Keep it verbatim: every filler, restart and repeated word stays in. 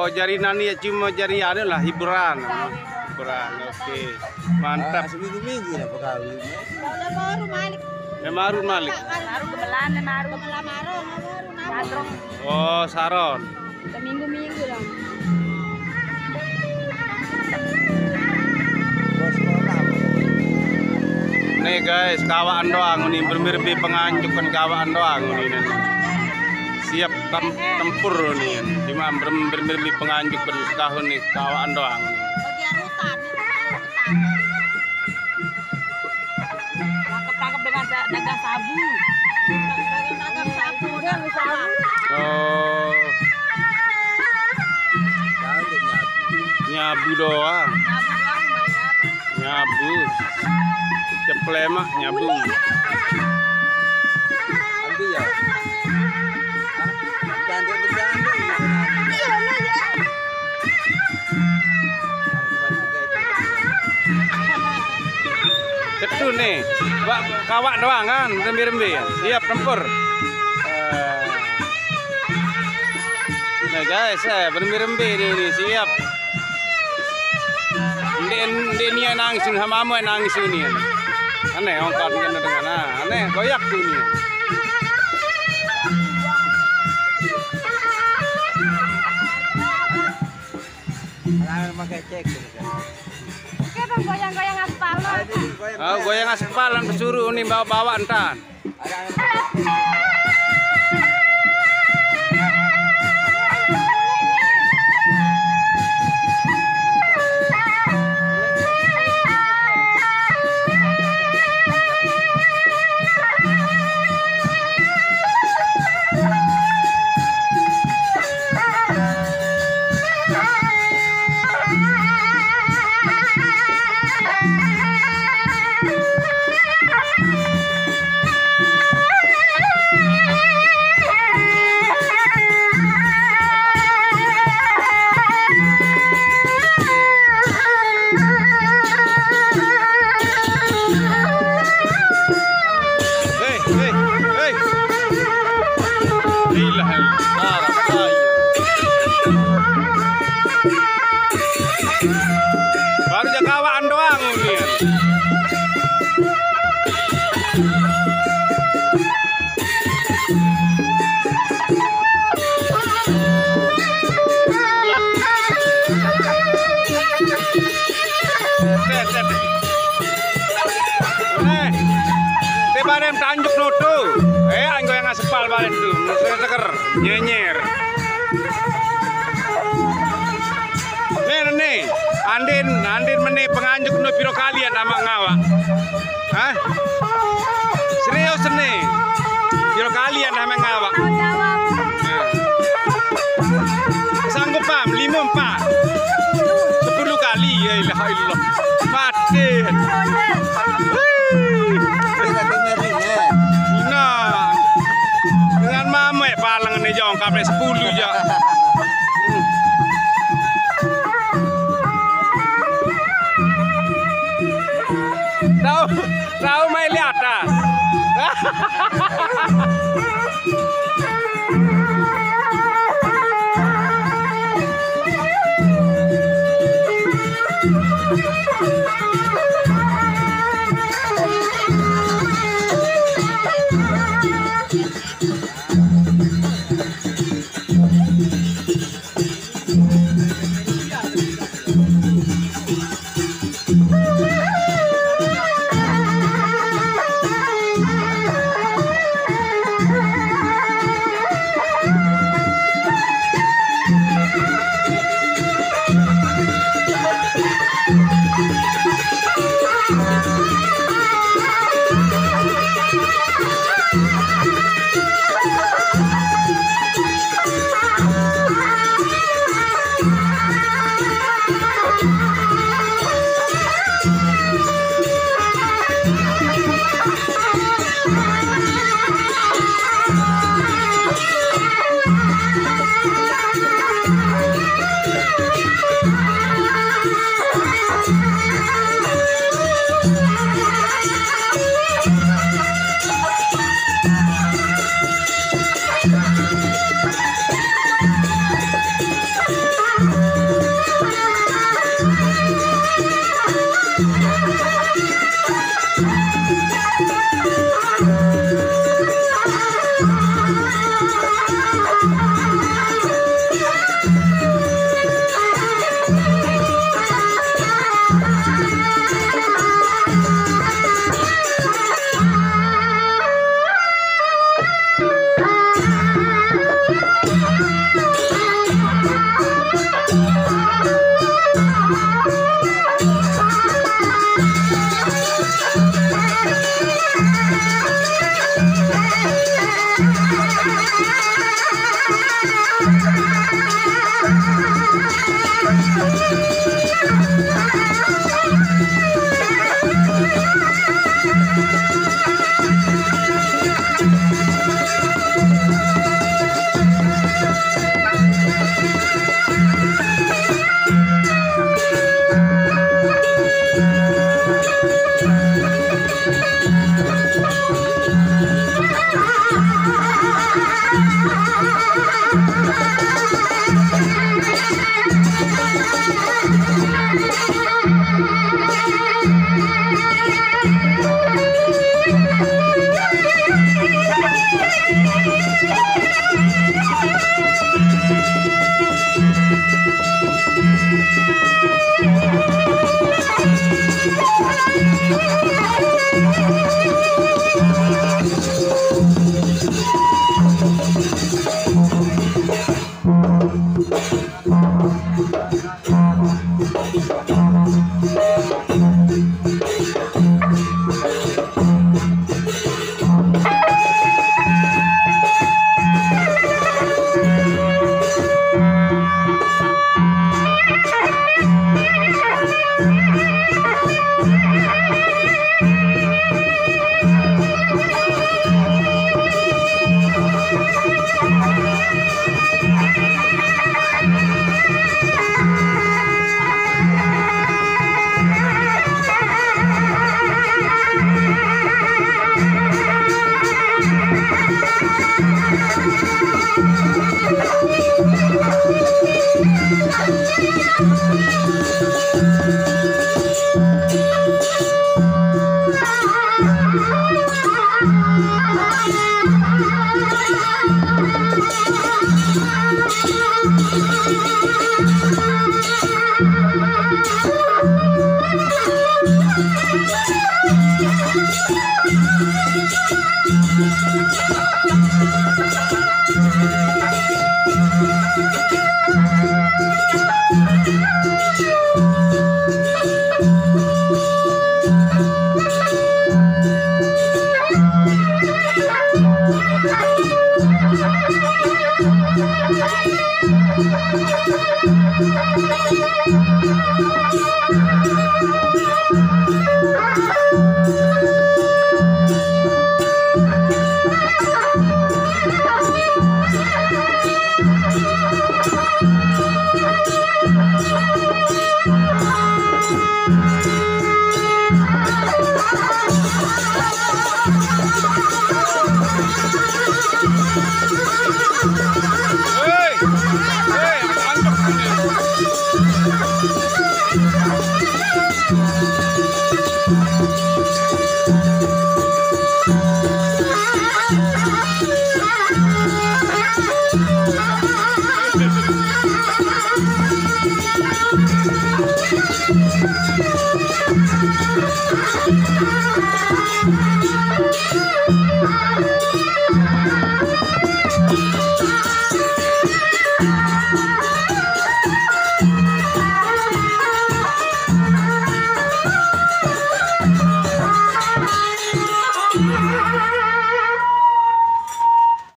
Jari nani ya cuma jari anu lah, hiburan. Hiburan, oke. Mantap. Ah, seminggu-minggu lah pegawai. Lemaru malik. Lemaru malik. Lemaru gemelan, lemaru. Gemelan maru, lemaru. Oh, saron. Seminggu-minggu lah. Nih guys, kawaan doang nih, bermirbi penganjuk kan kawaan doang nih. Siap tem- tempur nih. Cuma berem- bermirbi penganjuk kan setahun nih, kawaan doang nih. Bagian hutan, hutan. Tangkap-tangkap dengan sa- dagang sabu. Dagang sabu, dagang sabu. Oh. Nyabu doang. Nyabu doang, main apa? Nyabu. Ceplemak nyabu. Nanti ya. Hah? Gandeng, gandeng. Ketu nih, Wak, kawak doang kan, rembe-rembe. Siap tempur. Eh. Nih guys, eh, rembe-rembe nih, nih, siap. Ndik, ndik nia nangis, sama mau nangis nih. Aneh, ongkat kena dengan, ah, aneh, goyak tuh nih. Jangan pakai cek gitu kan. Oke, Bang, goyang-goyang aspal, Bang. Ah, ini goyang. Oh, goyang aspal, lan pesuruh nih bawa-bawa entan. Ada yang Hei, hei, hei. Gila, hei. Parah, ayo. Baru jakawaan doang ini. Set, set. Eh, te bareng tanjuk no tu. Eh, anggo yang aspal balik tu. Seger, nyenyer. Nih, nih, nih. Andin, Andin meni penganjuk no piro kali ya nama ngawa. Hah? Serius nih. Piro kali ya nama ngawa. Sanggup, Pak? Lima, empat. Sepuluh kali, ya ilaha illallah. Mati. Wih. Nah, dengan mamek palang nih jongkap nih sepuluh ya. Tahu, tahu main di atas.